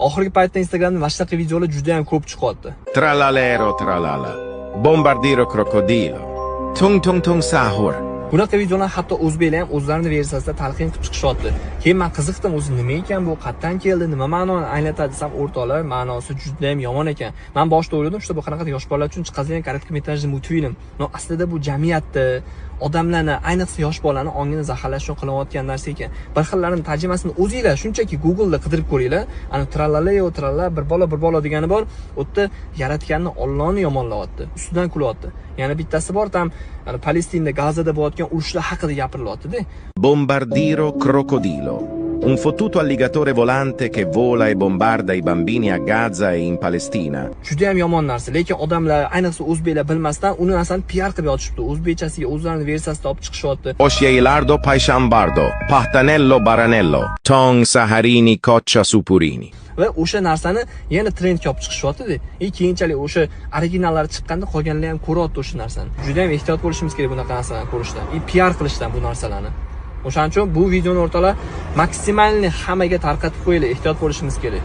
Oxirgi paytda Instagramda mana shunaqa videolar juda ham ko'p chiqyapti. Tralalero tralala. Bombardiro crocodilo. Tung tung tung sahur. Bunaqa videolar hatto o'zbeklar ham o'zlarini versiyasida talqin qilib chiqishyapti. Keyin men qiziqdim, o'zi nima ekan bu, qayerdan keldi, nima ma'noni anglatadi desam, o'rtoqlar, ma'nosi juda ham yomon ekan. Men boshida o'yladim, что bu qanaqadir yosh bolalar uchun chiqadigan короткометражный мультфильм. Но aslida bu jamiyatni, odamlarni, ayniqsa yosh bolani ongini zaharlash uchun qilinayotgan narsa ekan. Bir xillarini tarjimasini o'zinglar shunchaki Google'da qidirib ko'ringlar. Ana tralala tralala, bir bola bir bola degani bor. U yerda yaratganni, Ollohni yomonlayapti, ustidan kulyapti. Yana bittasi bor, там Palestinda, Gazada bo'layotgan urushlar haqida gapirilyapti-da. Bombardiro crocodilo. Un fottuto alligatore volante che vola e bombarda i bambini a Gaza e in Palestina. Juda ham yomon narsa, lekin odamlar, ayniqsa o'zbeklar bilmasdan uni narsani piar qilib yotishibdi. O'zbekchasiga o'zlarini versiyasida olib chiqishyapti. Oscielardo paishambardo. Pahtanello baranello. Tong saharini coccia supurini. Va o'sha narsani yana trendga olib chiqishyapti-da. И keyinchalik o'sha originallari chiqqanda qolganlar ham ko'ryapti o'sha narsani. Juda ham ehtiyot bo'lishimiz kerak bunaqa narsalarni ko'rishdan и piar qilishdan bu narsalarni. O'shaning uchun bu videoni, o'rtoqlar, максимальный hammaga tarqatib qo'yinglar, ehtiyot bo'lishimiz kerak.